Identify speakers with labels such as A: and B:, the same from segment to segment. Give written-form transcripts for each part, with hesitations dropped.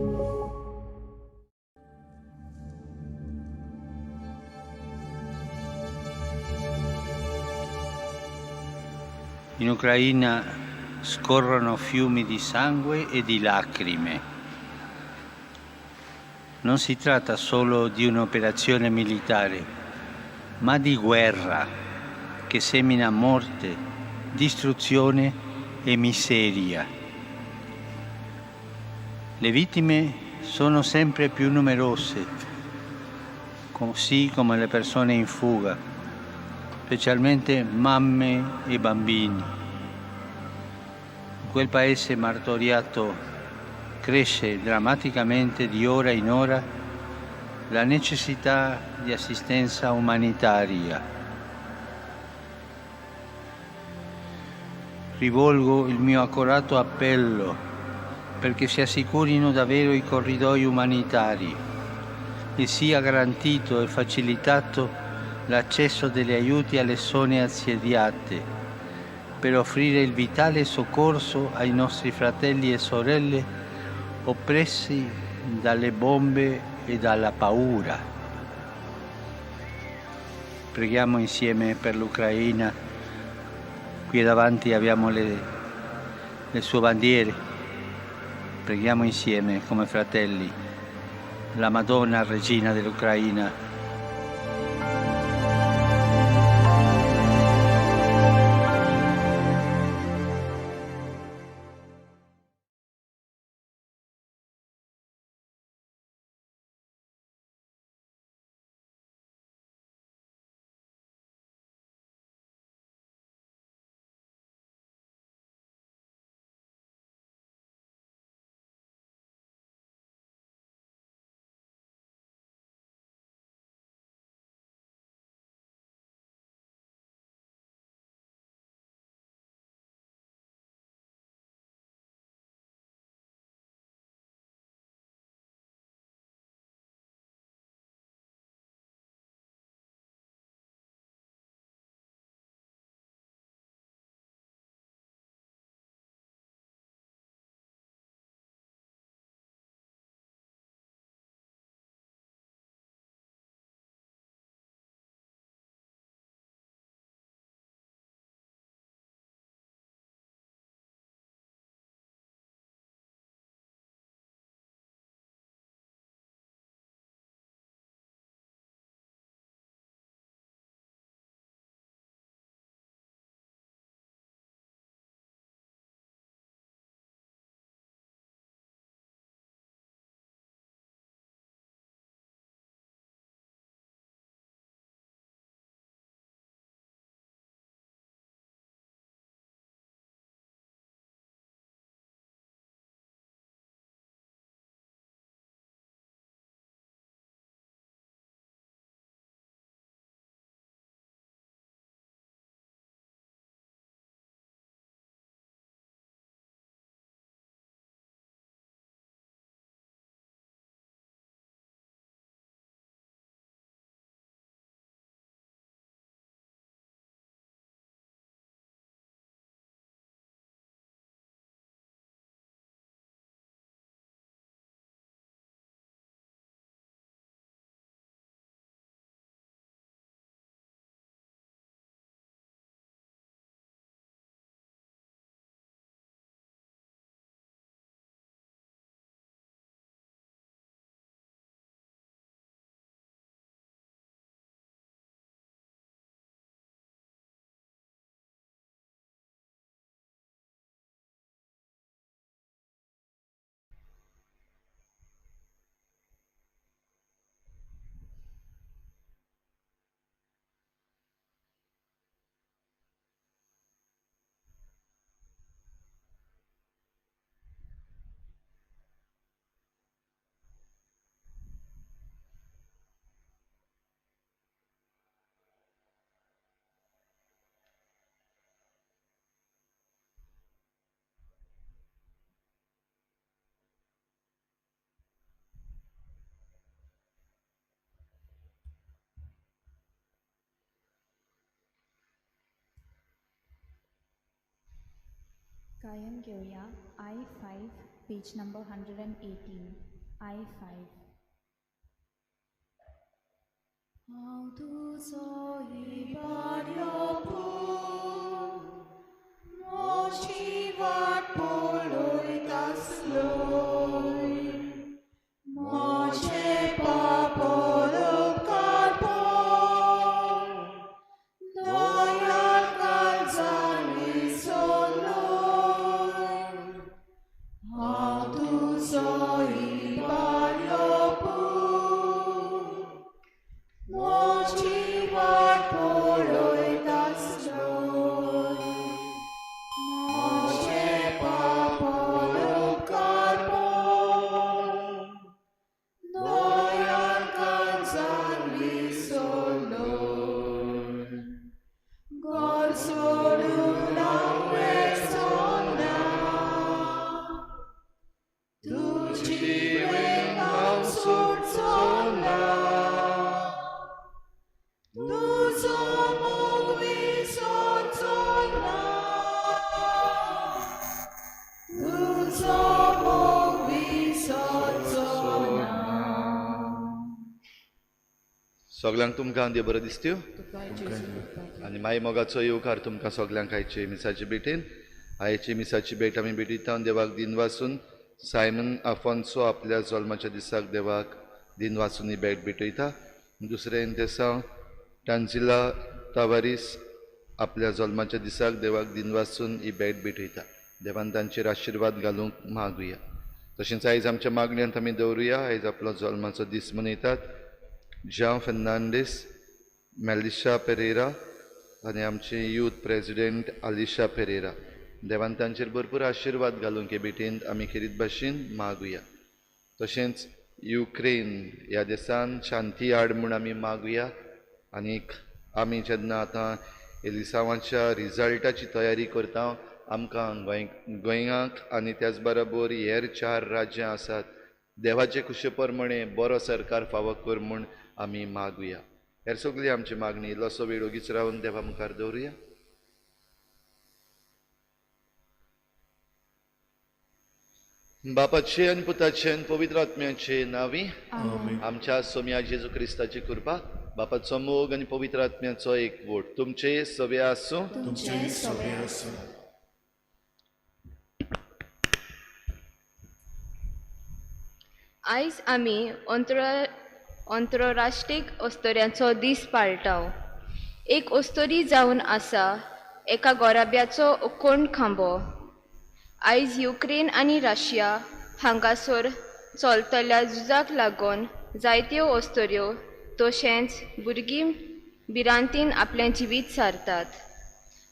A: In Ucraina scorrono fiumi di sangue e di lacrime. Non si tratta solo di un'operazione militare, ma di guerra che semina morte, distruzione e miseria. Le vittime sono sempre più numerose, così come le persone in fuga, specialmente mamme e bambini. In quel paese martoriato cresce drammaticamente di ora in ora la necessità di assistenza umanitaria. Rivolgo il mio accorato appello perché si assicurino davvero i corridoi umanitari e sia garantito e facilitato l'accesso degli aiuti alle zone assediate per offrire il vitale soccorso ai nostri fratelli e sorelle oppressi dalle bombe e dalla paura. Preghiamo insieme per l'Ucraina. Qui davanti abbiamo le sue bandiere. Preghiamo insieme come fratelli la Madonna Regina dell'Ucraina.
B: गायन घेवया I 5 page number 118, I5.
C: हांव तुजो इबाडलो पूत, म्हजी वाट पळयतासलोय, म्हजें पाप उपकार पळय, दयाळ काळजान विसरलोय. हांव तुजो इबाडलो पूत, म्हजी वाट पळयतासलोय, म्हजें पाप उपकार पळय, दयाळ काळजान विसरलोय. घर सोडून हांव वचना, तुजी वेंग हांव सोडचो ना, तुजो मोग विसरचो ना, तुजो मोग विसरचो ना.
D: सगल्यांक तुमकां देव बरो दिसत्यो आनी माई मोगाचो येवकार तुमकां सगल्यांक आयचे मिसाचे भेटेन. आयचे मिसाची भेट आमी भेटीता देवाक दिन वासून. सायमन आफोन्सो आपल्या जल्माच्या दिसाक देवाक दिन वासून ही भेट भेटयता. दुसरें देसांव टांजिला तावारीस आपल्या जल्माच्या दिसाक देवाक दिन वासून ही भेट भेटयता. देवान तांचेर आशिर्वाद घालूंक मागुया. तशेंच आयज आमच्या मागण्यांत आमी दवरुया. आयज आपलो जल्माचो दीस मनयतात जांव फेर्नांडीस, मेलिशा पेरेरा आनी आमचे यूथ प्रेजिडेंट आलिशा पेरेरा. देवान तांचेर भरपूर आशिर्वाद घालूंक हे भेटेंत आमी खेरीत भाशेन मागुया. तशेंच युक्रेन ह्या देसान शांती हाड म्हूण आमी मागुया. आनीक आमी जेन्ना आतां एलिसांवाच्या रिजल्टाची तयारी करता, आमकां गोंयांक आनी त्याच बरोबर हेर 4 राज्यां आसात देवाचे खुशे प्रमाणे बरो सरकार फावो कर म्हूण आमी मागुया. हेर सगळी आमची मागणी इल्लोसो वेळ ओगीच रावन देवा मुखार दवरुया. बापाचे आनी पुताचे आनी पवित्र आत्म्याचे नांवी आमच्या सोम्या जेजू क्रिस्ताची कृपा, बापाचो मोग आनी पवित्र आत्म्याचो एकवट तुमचे सवे आसूं.
E: तुमचे सवे आसूं.
F: आयज आमी अंतरराष्ट्रीय अस्तोऱ्यांचो दीस पाळटाव. एक अस्तोरी जावन आसा एका गोराब्याचो कोण खांबो. आयज युक्रेन आनी रशिया हांगासर चलतल्या झुजाक लागून जायत्यो अस्तोऱ्यो तशेंच भुरगीं भिरांतीन आपलें जिवीत सारतात.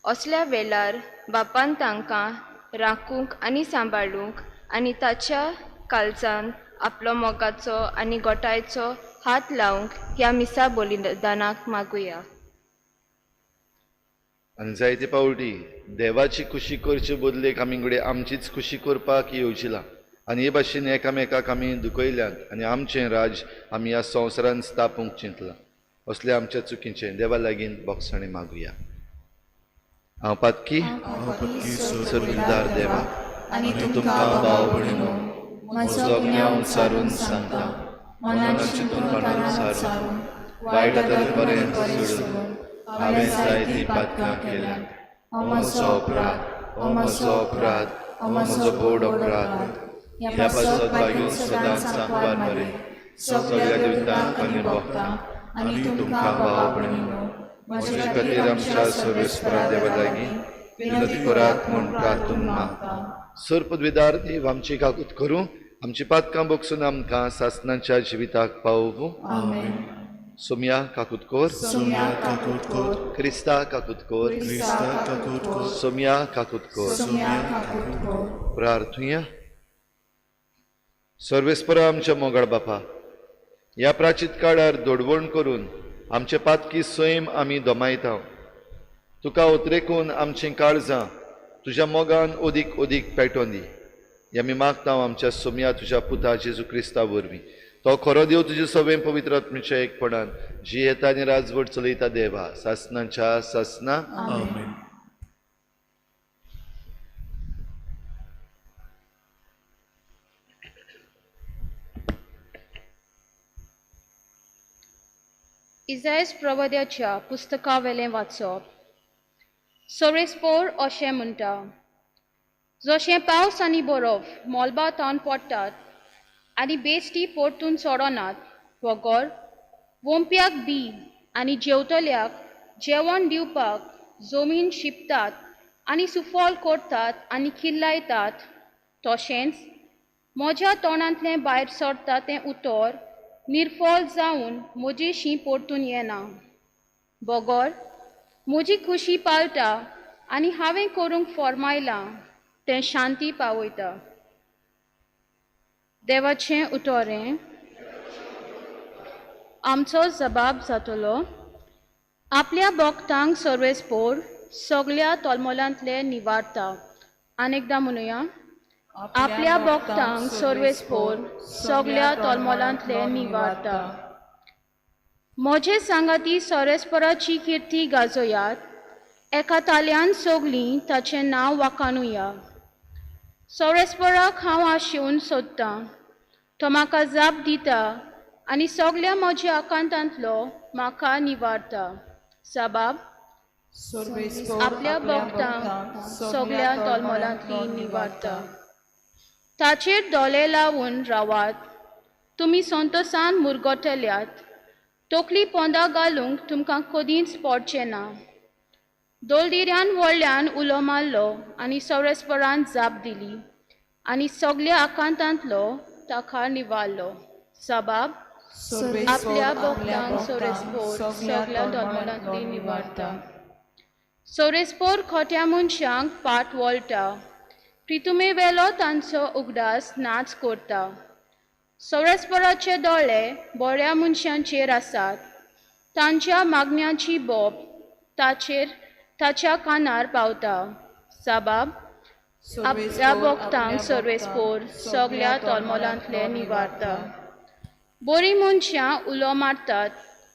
F: असल्या वेळार बापान तांकां राखूंक आनी सांबाळूंक आनी ताच्या काळजान आपलो मोगाचो आनी गोठायचो हात लावंक ह्या मिसा बलिदानाक मागुया.
D: आनी जायते पावटी देवाची खुशी करचे बदलेक आमी घडये आमचीच खुशी करपाक येवजिला आनी हे भाशेन एकामेकाक आमी दुखयल्यात आनी आमचें राज आमी ह्या संवसारान स्थापूंक चिंतलां. असले आमच्या चुकीचें देवा लागीं बोगसाणी मागुया. हांव पातकी सर्वदार देवा
C: आनी
D: तुमकां भाव भयणीनो
C: म्हजो गुन्यांव सारून सांगता, मनान चिंतून मनान सारून
D: वायट आतां बरें सोडून हांवें जायतीं पातकां केल्यांत. हो म्हजो अपराध, हो म्हजो अपराध, हो म्हजो व्हड अपराध. ह्या पासत बागीन सदांच सांकवार मरे सगळ्या देवतांक आनी भक्तांक आनी तुमकां भाव भयणीनो म्हजे खातीर आमच्या सर्वेस्परा देवा लागीं विनंती करात म्हूण प्रार्थून मागता. सर पदवीदार देव आमची काकूत करूं, आमची पातकां बगसून आमकां सासनाच्या जिविताक पावोवं. सोम्या काकूत कर,
E: सोम्या काकूत कर,
D: क्रिस्ता काकूत कर,
E: क्रिस्ता काकूत कर,
D: सोम्या काकूत कर.
E: सोम्या काकूत कर.
D: प्रार्थुया. सर्वेस्परा आमच्या मोगाळ बापा, ह्या प्राचीत काळार दोडवण करून आमचे पातकी सैम आमी दमायता. तुका उतरेकून आमचीं काळजां तुज्या मोगान अदीक अदीक पेटोवन दी. हे आमी मागता आमच्या सोम्या तुज्या पुता जेजू क्रिस्ता वरवीं. तो खरो देव तुजे सगळें पवित्र आत्म्याच्या एकपणान जी येता आनी राजवट चलयता देवा सासनाच्या सासना.
E: आमेन.
F: इजायस प्रवाद्याच्या पुस्तकावेलें वाचप. सोरेस्पोर अशें म्हणटा, जशें पावस आनी बरफ मोलबा तावन पडटात आनी बेश्टी परतून सोडनात, वगर वोंप्याक बी आनी जेवतल्याक जेवण दिवपाक जमीन शिंपतात आनी सुफल करतात आनी किल्लायतात, तशेंच म्हज्या तोंडांतलें भायर सरता तें उतर निर्फळ जावन म्हजीशी परतून येना, बगर म्हजी खुशी पाळटा आनी हांवें करूंक फॉर्मायलां तें शांती पावयता. देवाचें उतरें. आमचो जबाब जातलो, आपल्या भक्तांक सर्वेस्पोर सगल्या तोलमोलांतले निवारता. आनी एकदां म्हणुया, आपल्या भक्तांक सर्वेस्पोर सगल्या तोलमोलांतले निवारता. म्हजे सांगाती सोरेस्पोराची किर्ती गाजोयात, एका ताल्यान सगलीं ताचें नांव वाखाणुया. सोरेस्पोराक हांव आशेवन सोदतां, तो म्हाका जाप दिता आनी सगल्या म्हज्या आकांतांतलो म्हाका निवारता. साबाब आपल्या भक्तांक सगल्या तोलमोलांतली निवारता. ताचेर दोळे लावन रावात, तुमी संतोसान मुरगटल्यात, तकली पोंदा घालूंक तुमकां कदींच पडचें ना. दोलदिऱ्यान व्हडल्यान उलो मारलो आनी सोरेस्परान जाप दिली आनी सगल्या आकांतांतलो ताका निवारलो. साबाब आपल्या भक्तांक सोरेस्पोर सगल्या तोलमोलांतली निवारता. सोरेस्पोर खोट्या मनशांक फाट वळटा, प्रितुमे वेलो तांचो उगडास नाच करता. सोरेस्पोराचे दोळे बऱ्या मनशांचेर आसात, तांच्या मागण्याची बोब ताचेर ताच्या कानार पावता. साबाब आपल्या भक्तांक सर्वेस्पोर सगल्या तोलमोलांतले निवारता. बरीं मनशां उलो मारतात,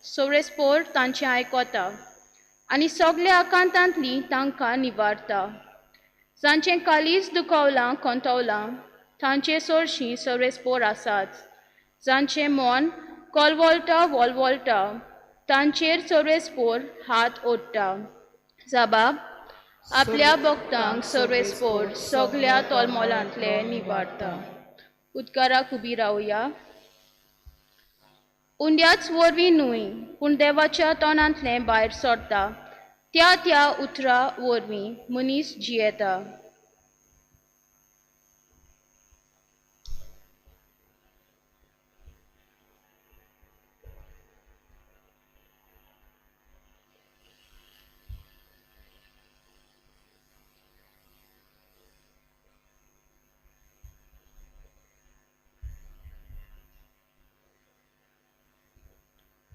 F: सोरेस्पोर तांचें आयकता आनी सगल्या आकांतांतली तांकां निवारता. जांचें कालीज दुखवलां कोंतवलां तांचे सरशीं सर्वेस्पोर आसात, जांचें मन कोलवोलता वोलवोलता तांचेर सर्वेस्पोर हात ओडटा. जबाब आपल्या भक्तांक सर्वेस्पोर सगल्या तोलमोलांतले निवारता. उदकाराक उबी रावया. उंड्याच वरवीं न्हय पूण देवाच्या तोंडांतलें भायर सरता त्या त्या उतरा वरवीं मनीस जियेता.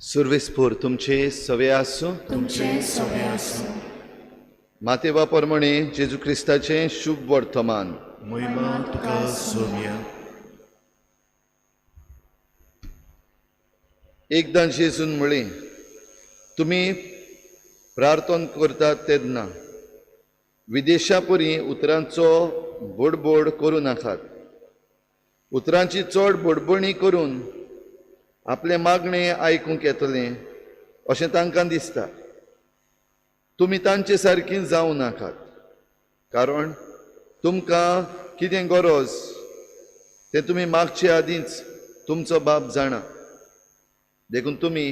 D: सुर्वेस्पोर तुमचे सवे आसूं.
C: तुमचे सवे आसूं.
D: मातेवा प्रमाणे जेजू क्रिस्ताचें शुभ वर्तमान.
E: महिमा तुका सोम्या.
D: एकदां जेजून म्हळें, तुमी प्रार्थना करतात तेन्ना विदेशा परी उतरांचो बोडबोड करूं नाकात. उतरांची चड बोडबोणी करून आपलें मागणें आयकूंक येतलें अशें तांकां दिसता. तुमी तांचे सारकी जावं नाकात, कारण तुमकां कितें गरज तें तुमी मागचे आदींच तुमचो बाप जाणा. देखून तुमी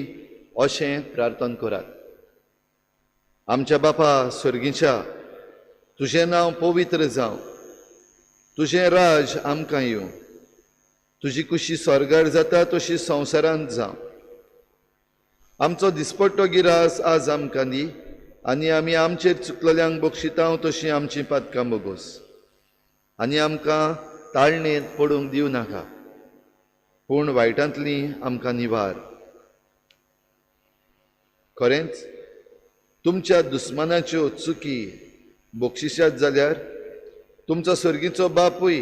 D: अशें प्रार्थना करात, आमच्या बापा सर्गीच्या, तुजें नांव पवित्र जावं, तुजें राज आमकां येवं, तुजी कुशी स्वर्गार जाता तशी संवसारांत जावं. आमचो दिसपट्टो गिरास आज आमकां दी आनी आमी आमचेर चुकलेल्यांक बक्षितांव तशीं आमचीं पातकां बोगोस, आनी आमकां ताळणेंत पडूंक दिवं नाका, पूण वायटांतली आमकां निवार. खरेंच तुमच्या दुस्मानाच्यो चुकी बक्षिशात जाल्यार तुमचो सर्गीचो बापूय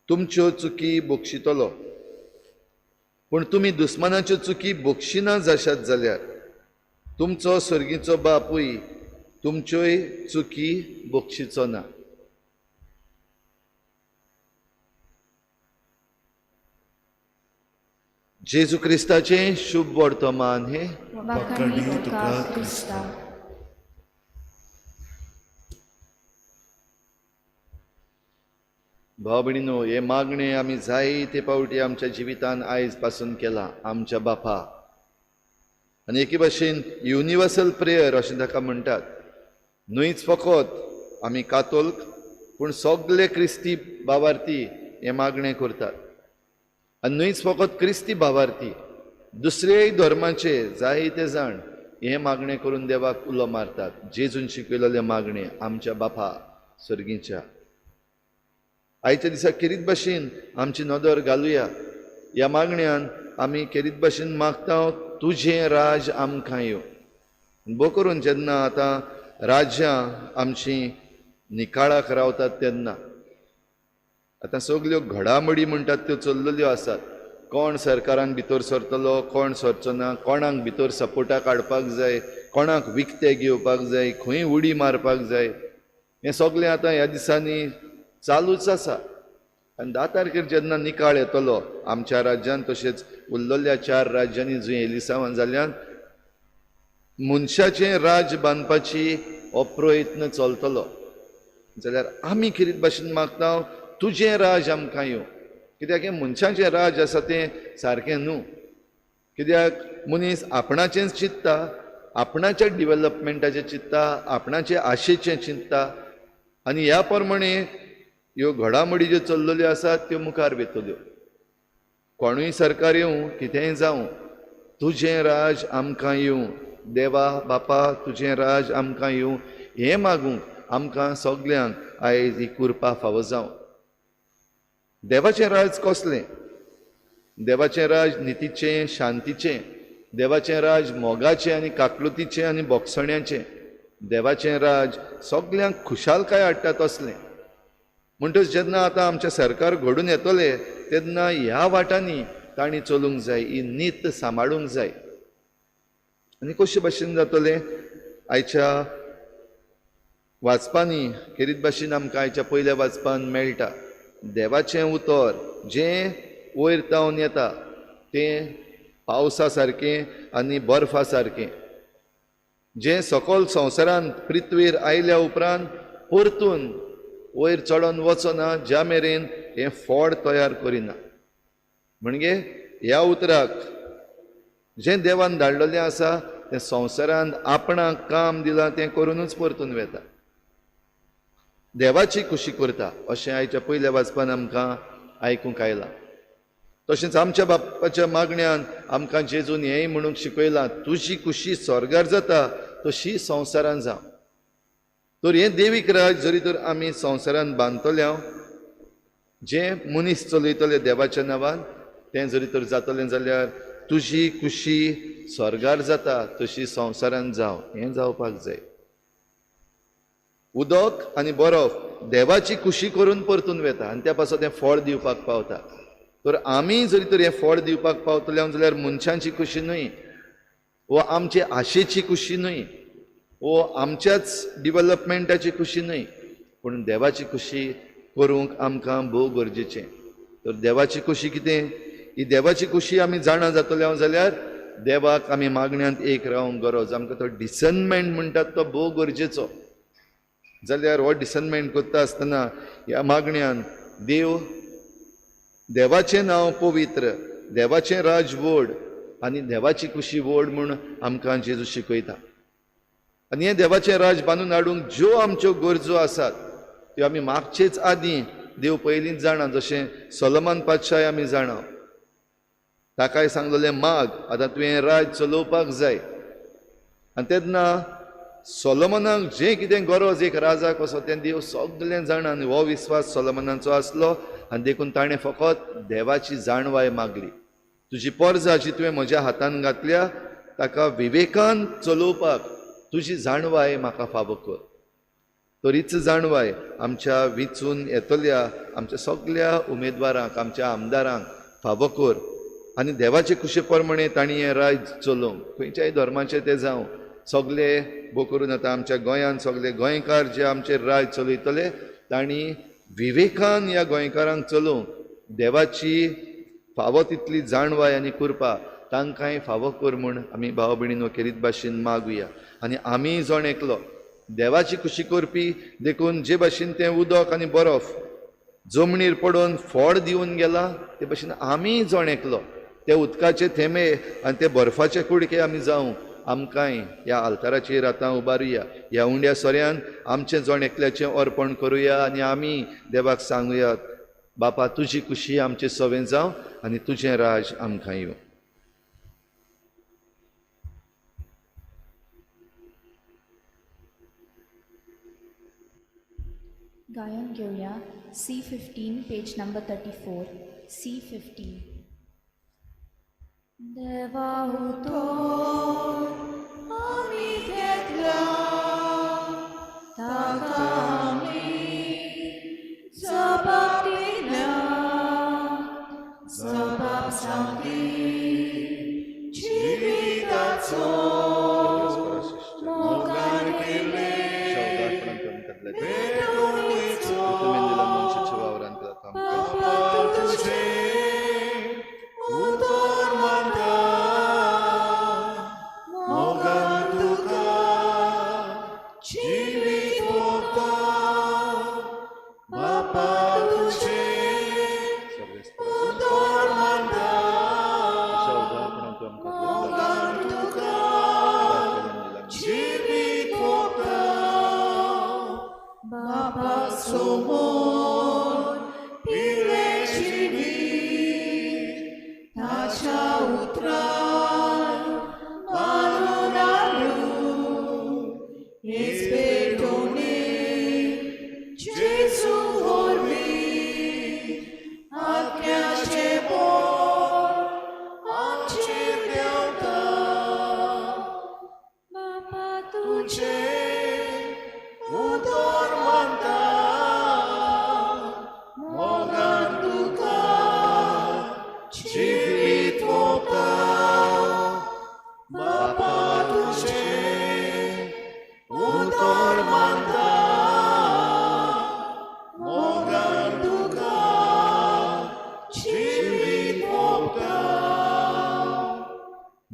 D: तुमच्यो चुकी बक्षितलो. पूण तुमी दुस्मानाच्यो चुकी बक्षिना जाशात जाल्यार तुमचो सर्गीचो बापूय तुमच्योय चुकी बक्षिचो ना. जेजू क्रिस्ताचें शुभ वर्तमान हें।
B: वाखाणणी तुका क्रिस्ता।
D: भाव भयणीनो, हे मागणें आमी जायते फावटी आमच्या जिवितान आयज पासून केलां आमच्या बापा। आनी एके भाशेन युनिवर्सल प्रेयर अशें ताका म्हणटात। न्हयच फकत आमी कातोल्क पूण सगळे क्रिस्ती भावार्थी हें मागणें करतात। आनी न्हयच फकत क्रिस्ती भावार्थी, दुसरेय धर्माचे जायते जाण हें मागणें करून देवाक उलो मारतात। जेजून शिकयलेलें मागणें आमच्या बापा सर्गीच्या। आयच्या दिसा खेरीत भाशेन आमची नदर घालुया। ह्या मागण्यान आमी खेरीत भाशेन मागता, तुजें राज आमकां येवं। भोव करून जेन्ना आतां राज्यां आमचीं निकाळाक रावतात तेन्ना आतां सगल्यो घडामोडी म्हणटात त्यो चल्लेल्यो आसात। कोण सरकारान भितर सरतलो, कोण सरचो ना, कोणाक भितर सपोर्टाक हाडपाक जाय, कोणाक विकतें घेवपाक जाय, खंय उडी मारपाक जाय, हें सगळें आतां ह्या दिसांनी चालूच आसा। आनी 10 तारखेर जेन्ना निकाळ येतलो आमच्या राज्यांत तशेंच उरलेल्या 4 राज्यांनी जंय एलिसांवां जाल्यान मनशाचें राज बांदपाची हो प्रयत्न चलतलो। जाल्यार आमी खेरीत भाशेन मागता, तुजें राज आमकां येवं। कित्याक हें मनशाचें राज आसा तें सारकें न्हू। कित्याक मनीस आपणाचेंच चिंत्ता, आपणाच्या डिवेलपमेंटाचें चिंत्ता, आपणाचे आशेचें चिंत्ता आनी ह्या प्रमाणे ह्यो घडामोडी ज्यो चल्लेल्यो आसात त्यो मुखार वेतल्यो। कोणूय सरकार येवं, कितेंय जावं, तुजें राज आमकां येवं, देवा बापा तुजें राज आमकां येवं हें मागूंक आमकां सगल्यांक आयज ही कृपा फावो जावं। देवाचें राज कसलें? देवाचें राज नितीचें, शांतीचें, देवाचें राज मोगाचें आनी काकलुतीचें आनी बोगसण्याचें, देवाचें राज सगल्यांक खुशालकाय हाडटा तसलें। म्हणटच जेन्ना आतां आमचें सरकार घडून येतलें तेन्ना ह्या वाटांनी तांणी चलूंक जाय, ही नीत सांबाळूंक जाय। आनी कशे भाशेन जातलें? आयच्या वाचपांनी खेरीत भाशेन आमकां आयच्या पयल्या वाचपान मेळटा, देवाचें उतर जें वयर तावन येता तें पावसा सारकें आनी बर्फा सारकें, जें सकल संवसारांत पृथ्वीर आयल्या उपरांत परतून वयर चडोन वचना ज्या मेरेन हें फळ तयार करिना। म्हणजे ह्या उतराक जें देवान धाडलेलें आसा तें संवसारांत आपणाक काम दिलां तें करुनूच परतून वेता, देवाची खुशी करता अशें आयच्या पयल्या वाचपान आमकां आयकूंक आयलां। तशेंच आमच्या बापाच्या मागण्यान आमकां जेजून हेंय म्हणूंक शिकयलां, तुजी खुशी स्वर्गार जाता तशी संवसारान जावं। तर हें देवीक राज जरी तर आमी संवसारान बांदतले, जें मनीस चलयतले देवाच्या नांवान तें जरी तर जातलें जाल्यार तुजी खुशी स्वर्गार जाता तशी संवसारान जावं हें जावपाक जाय। उदक आनी बरफ देवाची खुशी करून परतून वेता आनी त्या पासत हें फळ दिवपाक पावता। तर आमी जरी तर हें फळ दिवपाक पावतले जाल्यार मनशांची खुशी न्हय, वो आमचे आशेची खुशी न्हय, वो आमच्याच डिवेलपमेंटाची खुशी न्हय, पूण देवाची खुशी करूंक आमकां भोव गरजेचें। तर देवाची खुशी कितें? ही देवाची खुशी आमी जाणा जातले जाल्यार देवाक आमी मागण्यांत एक रावंक गरज। आमकां तो डिसर्नमेंट म्हणटात तो भोव गरजेचो। जाल्यार हो डिसर्नमेंट करता आसतना ह्या मागण्यान देव, देवाचें नांव पवित्र, देवाचें राज व्हड आनी देवाची खुशी व्हड म्हूण आमकां जेजू शिकयता। आनी हें देवाचें राज बांदून हाडूंक ज्यो आमच्यो गरजो आसात त्यो आमी मागचेच आदीं देव पयलींच जाणा। जशें सोलोमन पातशाय आमी जाणा, ताकाय सांगलेलें माग, आतां तुवें राज चलोवपाक जाय। आनी तेन्ना सोलोमनाक जें कितें गरज एक राजाक कसो तें देव सगळें जाणा आनी हो विस्वास सोलोमनाचो आसलो आनी देखून ताणें फकत देवाची जाणवाय मागली। तुजी परजा जी तुवें म्हज्या हातान घातल्या ताका विवेकान चलोवपाक तुजी जाणवाय म्हाका फावो कर। तर हीच जाणवाय आमच्या विचून येतल्या आमच्या सगळ्या उमेदवारांक, आमच्या आमदारांक फावो कर आनी देवाचे खुशे प्रमाणे तांणी हें राज चलोवंक, खंयच्याय धर्माचें तें जावं, सगळे भोव करून आतां आमच्या गोंयांत सगळे गोंयकार जे आमचे राज चलयतले तांणी विवेकान ह्या गोंयकारांक चलोवंक देवाची फावो तितली जाणवाय आनी कृपा तांकांय फावो कर म्हूण आमी भाव भयणीनो खेरीत भाशेन मागुया. आनी आमी जण एकलो देवाची खुशी करपी देखून जे भाशेन तें उदक आनी बरफ जमनीर पडून फोड दिवन गेला ते भाशेन आमी जण एकलो ते उदकाचे थेंबे आनी ते बर्फाचे कुडके आमी जावं आमकांय ह्या आल्ताराचेर आतां उबारुया. ह्या उंड्या सोऱ्यान आमचें जण एकल्याचें अर्पण करुया आनी आमी देवाक सांगुया, बापा तुजी खुशी आमचे सवें जावं आनी तुजें राज आमकां येवं.
B: गायन घेवया C15 page number 34 C15. देवा उतोर आमी घेतला ताका आमी जबाब दिल्या, जबाब सांगली जिविताचो मोगान केले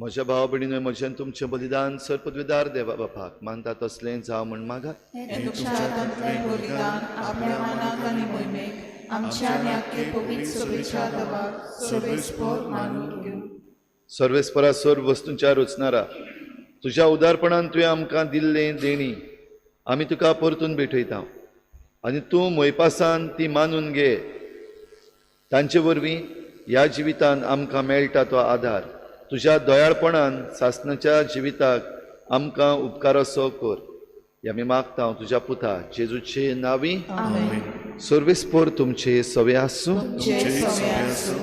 D: म्हज्या भाव भयणीनो, म्हजें तुमचें बलिदान सर्पद्विदार देवा बापाक मानता तसलें जावं म्हूण मागात. सर्वेस्परा सर्व वस्तूंच्या रचणारा तुज्या उदारपणान तुवें आमकां दिल्लें देणी आमी तुका परतून भेटयता आनी तूं मोयपासान ती मानून घे. तांचे वरवीं ह्या जिवितान आमकां मेळटा तो आदार तुज्या दयाळपणान सासणाच्या जिविताक आमकां उपकारसो कर. आमी मागता तुज्या पुता जेजूचे नांवी. सर्वेस्पोर तुमचे सवे आसूं.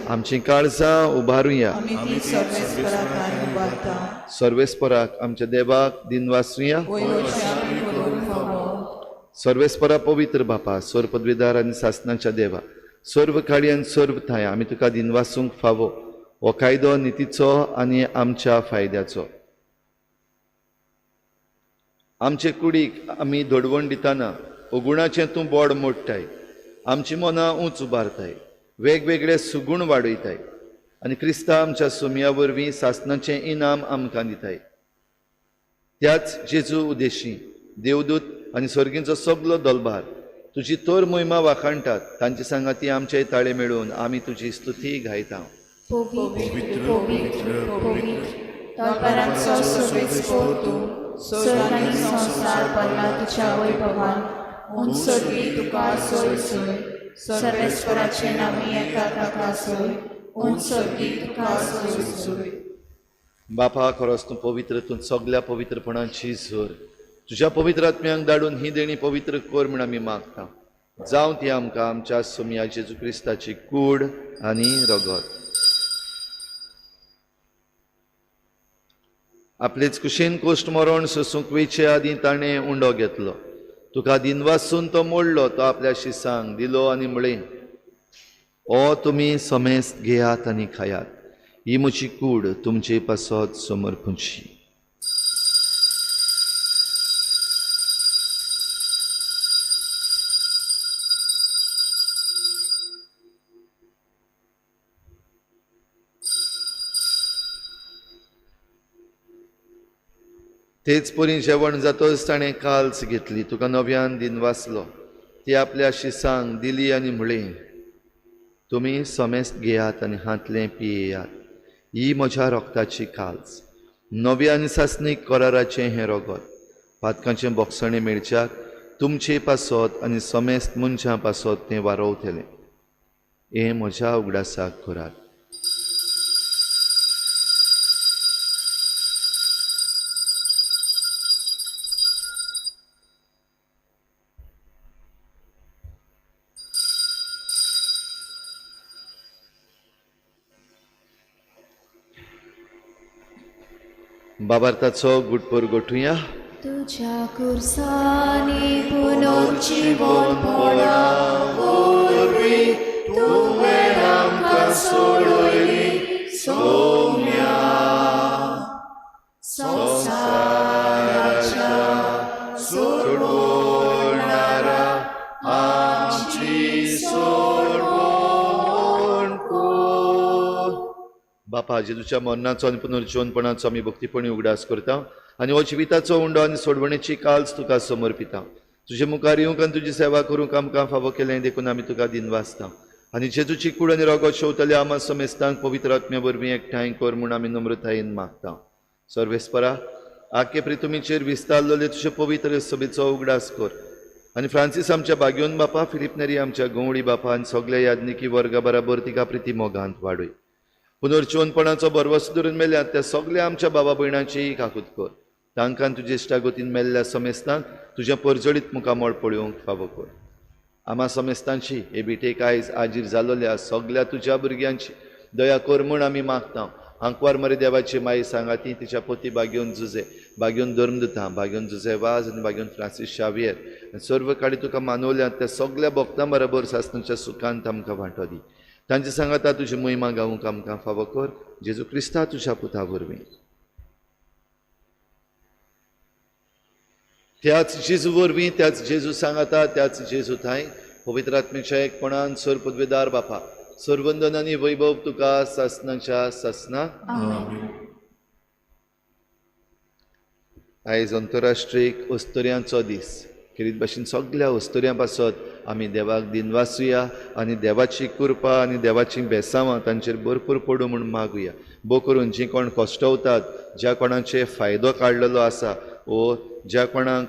D: आमची काळजां उबारुया. सर्वेस्पराक आमच्या देवाक दिनवासुया. सर्वेस्परा पवित्र बापा, सर्व पदवीदार आनी सासणाच्या देवा, सर्व काळी आनी सर्व थांय आमी तुका दिनवासूंक फावो हो कायदो नितीचो आनी आमच्या फायद्याचो. आमचे कुडीक आमी धडवण दितना अगुणाचें तूं बोड मोडटाय, आमची मनां उंच उबारताय, वेगवेगळे सुगूण वाडयताय आनी क्रिस्ता आमच्या सुमया वरवीं सासणाचें इनाम आमकां दिताय. त्याच जेजू उदेशी देवदूत आनी सर्गींचो सगलो दलभार तुजी तोर मोहिमा वाखाणटात. तांचे सांगाती आमचे ताळे मेळून आमी तुजी स्तुती गायता.
B: पवित्र पवित्र पवित्र तळपारांचो सर्वेस्पोर तूं, स्वर्ग आनी संवसार भरला तुज्या वैभवान. उंच सर्गी तुका सोय सोय, सर्वेस्पराचे नामी येता ताका सोय, उंच सर्गी तुका सोय सोय.
D: बापा, खरोच तूं पवित्र, तूं सगल्या पवित्रपणाची झर. तुज्या पवित्र आत्म्यांक धाडून ही देणी पवित्र कर म्हूण आमी मागता. जावं ती आमकां आमच्या सोमया जेजू क्रिस्ताची कूड आनी रगत. आपलेच कुशीन कोश्ट मरण सोसूंक वेचे आदीं ताणें उंडो घेतलो. तुका दिनवासून तो मोडलो, तो आपल्या शिसांक दिलो आनी म्हळें, ओ तुमी समेस्त घेयात आनी खायात, ही म्हजी कूड तुमचे पासत समर्पूची. तेच परी जेवण जातच ताणें काल्स घेतली, तुका नव्यान दिनवासलो, ती आपल्या शिसांक दिली आनी म्हळें, तुमी समेस्त घेयात आनी हांतलें पियेयात. ही म्हज्या रोगताची काल्स, नव्या आनी सासणीक कराराचें हें रोगत. पातकांचें बोगसणें मेळच्याक तुमचे पासत आनी समेस्त मनशां पासत तें वारोवतलें. हें म्हज्या उगडासाक करात. बाबार्थाचो गुटपोर गोठुया.
B: तुझ्या कुर्सानी पुनर्जीवन पडा वरवीं तुवें आमकां सोडयली सोम्या. संवसाराच्या
D: सोडवणारा आमची सोडवण कर. बापा, जेजूच्या मरणाचो आनी पुनर्जीवनपणाचो आमी भक्तीपणी उगडास करता आनी हो जिविताचो उंडो आनी सोडवणेची काल्स तुका समर्पिता. तुजे मुखार येवंक आनी तुजी सेवा करूंक आमकां फावो केलें देखून आमी तुका दिनवासता. आनी जेजूची कूड आनी रोगत शेवतल्या आमा समेस्तांक पवित्र आत्म्या वरवीं एकठांय कर म्हूण आमी नम्रतायेन मागता. सर्वेस्परा, आखे प्रितुमीचेर विस्तारलेले तुजे पवित्र सभेचो उगडास कर आनी फ्रांसीस आमच्या बाग्योन बापा, फिलीप नेरी आमच्या गंवळी बापा आनी सगल्या याज्ञिकी वर्गा बराबर तिका प्रिती मोगांत वाडय. पुनर्जीवनपणाचो भरवसो धरून मेल्यात त्या सगल्या आमच्या बाबा भयणांचीय काकूत कर. तांकां तुजे इश्टागतीन मेल्ल्या समेस्तांक तुजें परजळीत मुखामळ पळोवंक फावो कर. आमा समेस्तांची हे भेटेक आयज आजीर जालोल्या सगल्या तुज्या भुरग्यांची दया कर म्हूण आमी मागता. आंकवार मरे देवाची माई सांगाती तिच्या पोती बागेवन जुजे, बागेवन धर्मदुतां, बागेवन जुजे वाज आनी बागेवन फ्रांसीस शावियर आनी सर्व काडी तुका मानवल्यात त्या सगल्या भक्तां बरोबर सासणाच्या सुखांत आमकां वांटो दी. तांचे सांगाता तुजी महिमा गावूंक आमकां फावो कर. जेजू क्रिस्ता तुज्या पुता वरवीं. त्याच जेजू वरवीं, त्याच जेजू सांगाता, त्याच जेजू थांय पवित्र आत्म्याच्या एकपणान सर पदवेदार बापा, सर्वंदन आनी वैभव तुका सासणाच्या सासना. आयज अंतरराष्ट्रीय अस्तुऱ्यांचो दीस. खेरीत भाशेन सगल्या अस्तुऱ्यां पासत आमी देवाक दिनवासुया आनी देवाची कृपा आनी देवाची बेसांवां तांचेर भरपूर पडूं म्हूण मागुया. बो करून जीं कोण कश्टवतात, ज्या कोणाचे फायदो काडलेलो आसा वो ज्या कोणाक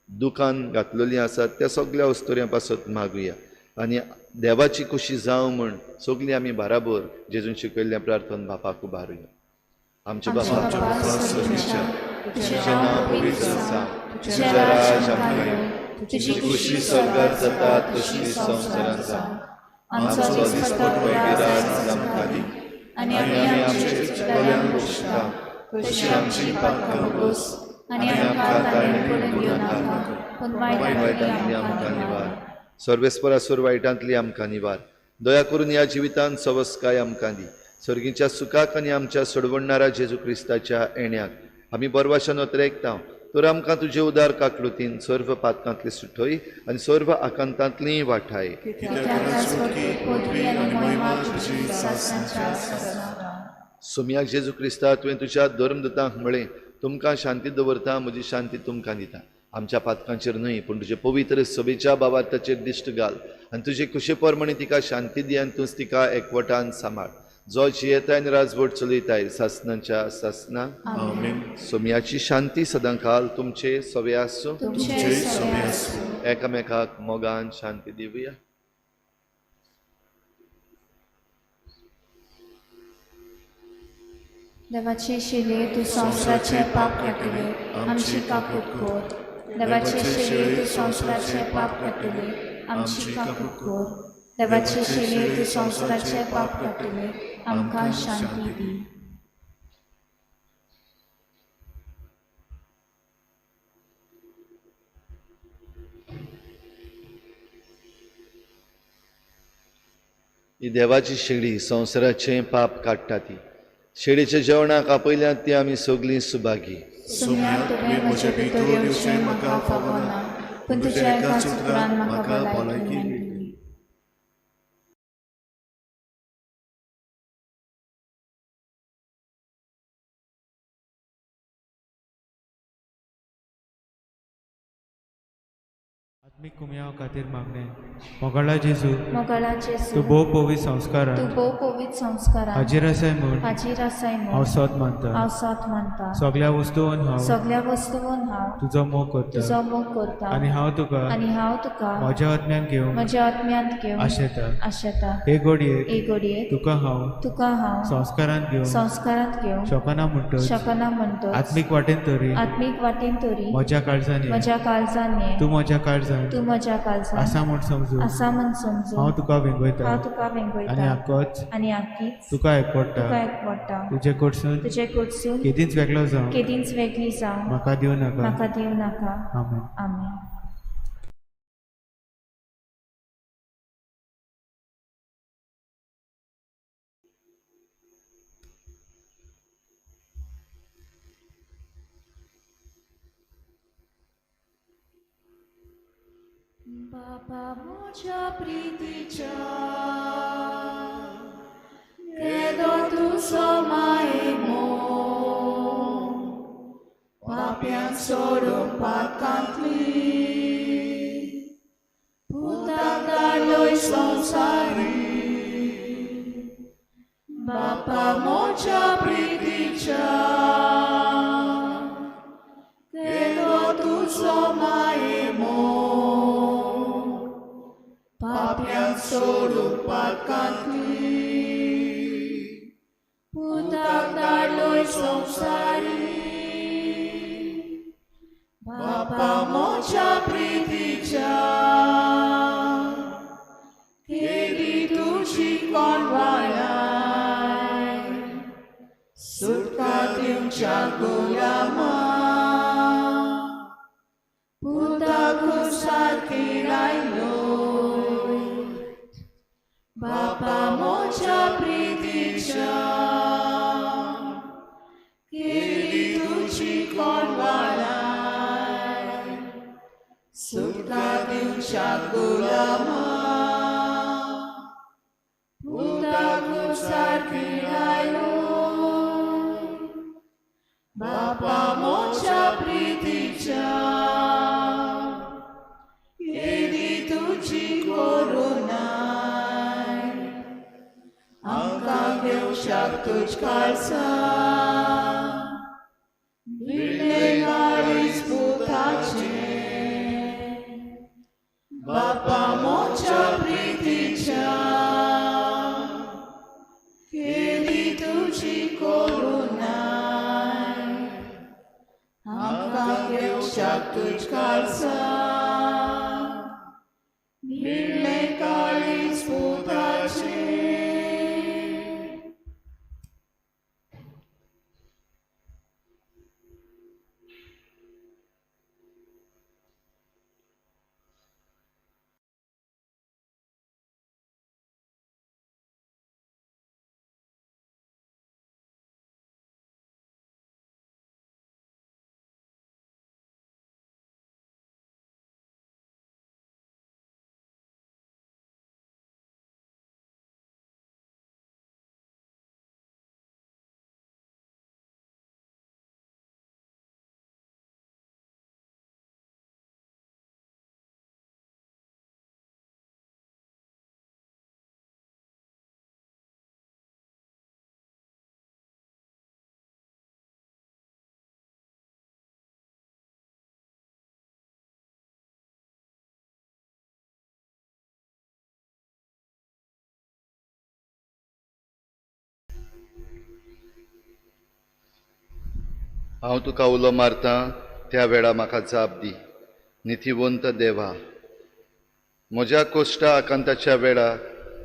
D: दुकान घातलेलीं आसात त्या सगल्या अस्तुऱ्यां पासत मागुया आनी देवाची खुशी जावं म्हूण सगळीं आमी बराबर जेजून शिकयल्लें प्रार्थन बापाक उबारुया. आमचे बापा, तुजें नांव पवित्र जावं, तुजें राज आमकां येवं, तुजी खुशी स्वर्गार जाता तशी संवसारांत जावं. आमचो दिसपट्टो राज आमकां दी आनी आमी आमचे चुकल्यांक बक्षता तशी आमची पातकां बोस आनी आमकां ताळें पडून दिवनाका, पूण वायटांतली आमकां निवार. सर्वेस्परा सुर वायटांतली आमकां निवार. दया करून ह्या जिवितांत सवस्काय आमकां दी. सर्गीच्या सुखाक आनी आमच्या सोडवणारा जेजू क्रिस्ताच्या येण्याक आमी बरवाशान अत्रेकता. तर आमकां तुजे उदार काकलुतीन सर्व पातकांतली सुटय आनी सर्व आकांतांतलीय वाठाय. सोमयाक जेजू क्रिस्ता, तुवें तुज्या धर्मदुतांक म्हळें, तुमकां शांती दवरता, म्हजी शांती तुमकां दिता. आमच्या पातकांचेर न्हय पूण तुजे पवित्र सभेच्या बाबार्थाचेर दिश्ट घाल आनी तुजे खुशे प्रमाणे तिका शांती दी आनी तूंच तिका एकवटान सांबाळ. जो जियेताय आनी राजवट चलयताय सासणाच्या सासना. सोमयाची शांती सदांकाल तुमचे सवे आसूं. एकामेकाक मोगान शांती दिवया.
B: देवाचे शिले तूं संवसाराचे पाप काडटले, आमची काकूट कर. देवाचे शिले तूं संवसाराचे पाप काडटले, आमची काकूट कर. देवाचे शिले तूं संवसाराचे पाप काडटले, आमकां शांती दी.
D: ही देवाची शेळी संवसाराचें पाप काडटा. ती शेळीच्या जेवणाक आपयल्यात ती आमी सगळीं सुभागी.
B: सोम्या, तुवें म्हजे भितर येवचें म्हाका फावना, पूण तुज्या एकाच उतरान म्हाका भलायकी मेळटली.
G: आत्मीक कुमयाव खातीर मागणें. मोगाळा जेजू,
B: मोगाळा जेजू,
G: तूं भोव पवित्र संस्कारान,
B: तूं भोव पवित्र संस्कारान
G: हाजीर आसाय म्हूण,
B: हाजीर आसाय म्हूण
G: हांव सोद मानता,
B: हांव सोद मानता.
G: सगळ्या वस्तून हांव,
B: सगळ्या वस्तून हांव
G: तुजो मोग करता,
B: तुजो मोग करता.
G: आनी हांव तुका,
B: आनी हांव तुका
G: म्हज्या आत्म्यान घेवन,
B: म्हज्या आत्म्यांत घेवन
G: आशेता.
B: आशेता.
G: हे घडयेक,
B: हे घडयेक
G: तुका हांव,
B: तुका हांव
G: संस्कारांत घेवन,
B: संस्कारांत घेवन
G: शकना म्हणटच,
B: शकना म्हणटच,
G: आत्मीक वाटेन तरी,
B: आत्मीक वाटेन तरी
G: म्हज्या काळजान ये,
B: म्हज्या काळजान ये,
G: तूं म्हज्या काळजान,
B: तूं म्हज्या काळजान
G: आसा म्हूण समजून,
B: आसा म्हूण समजून
G: हांव तुका वेंगयता,
B: हांव तुका वेंगयता,
G: आनी आकोच,
B: आनी आकीच
G: तुका एकवडटा,
B: तुका एकवडटा.
G: तुजे कडसून,
B: तुजे कडसून
G: केदींच वेगळो जावं,
B: केदींच वेगळी जावं
G: म्हाका दिवं नाका,
B: म्हाका दिवं नाका.
G: आमेन.
B: आमेन. बाबा म्हज्या प्रितीच्या केदो तुजो मायेमो, पाप्यांक सोडून पातकांतली पुताक धाडलोय संवसारी. बापा म्हज्या प्रितीच्या केदो तुजो मायेमो, पाप्यांक सोडून पातकांतली पुताक धाडलोय संवसारी. बापा म्हज्या प्रितीच्या केदी तुजी कोणवाळाय, सुटका दिवच्या गुलामा पुताक सारकी रायलो. बापा म्हज्या प्रितीच्या केदी तुजी कोणवाळाय, सुटका दिवच्या गुलामा पुताक सारकी रायलो. बापा म्हज्या प्रितीच्या केदी तुजी करुणाय, आमकां घेवशाक तुज काळजा विणलें काळीज पुताचें. बापा म्हज्या प्रितीच्या केदी तुजी करुणाय, आमकां घेवशाक तुज काळजा विणलें काळीज पुताचें.
D: हांव तुका उलो मारता त्या वेळा म्हाका जाप दी. नितीवंत देवा, म्हज्या कोश्टा आकांताच्या वेळा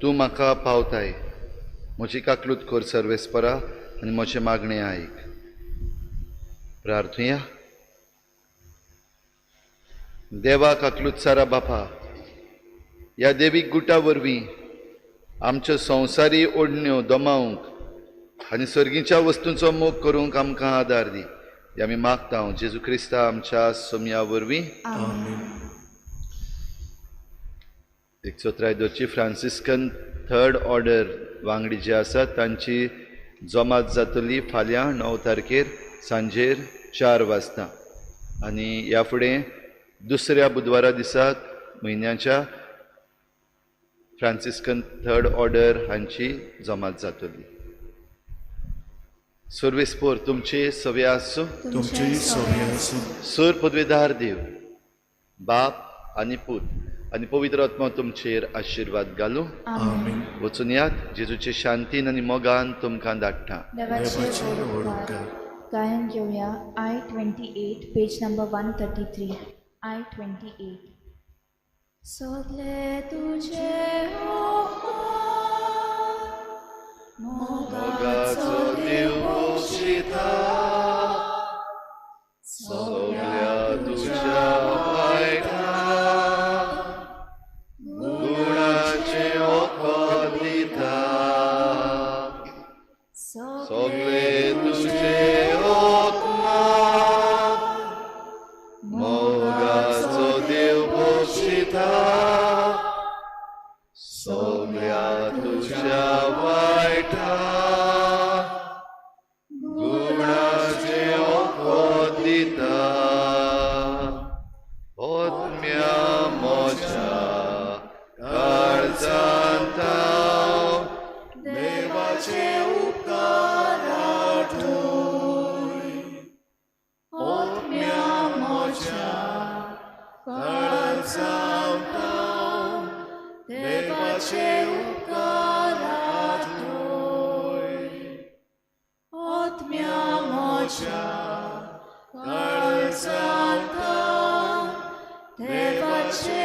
D: तूं म्हाका पावताय. म्हजी काकलूत कर सर्वेस्परा आनी म्हजें मागणें आयक. प्रार्थुया. देवा काकलूत सारा बापा, ह्या देवीक गुटा वरवीं आमच्यो संवसारी ओडण्यो दमावंक आनी सर्गीच्या वस्तूंचो मोग करूंक आमकां आदार दी. हे आमी मागता जेजू क्रिस्ता आमच्या सोमया वरवीं. एक चोत्राय दोची फ्रांसिस्कन थर्ड ऑर्डर वांगडी जे आसात तांची जमात जातली फाल्यां 9 तारखेर सांजेर 4 वाजता आनी ह्या फुडें दुसऱ्या बुधवारा दिसाक म्हयन्याच्या फ्रांसिस्कन थर्ड ऑर्डर हांची जमात जातली. सुर्वेस्पोर तुमचे सवे आसूं.
E: तुमचे सवे आसूं.
D: सूर पदवेदार देव बाप आनी पूत आनी पवित्र आत्मा तुमचेर आशिर्वाद घालूं.
E: आमेन.
D: वचून यात, जेजूचे शांतीन आनी मोगान तुमकां धाडटा.
B: देवाचे
E: व्हड उपकार.
B: गायन घेवया I 28 page number 133. I 28. सगळे तुझे उपकार,
D: मोगाचो देव बक्षिता सगळ्या तुज्या वायटा गुणाचें वखद दिता. सगळे तुजे उपकार, मोगाचो देव बक्षिता सगळ्या तुज्या वायटा गुणाचें वखद दिता. आत्म्या म्हज्या काळजांत हांव
E: देवाचे उपकार आठय. आत्म्या म्हज्या काळजांत हांव देवाचे उपकार आठय. आत्म्या म्हज्या काळजांत हांव देवाचे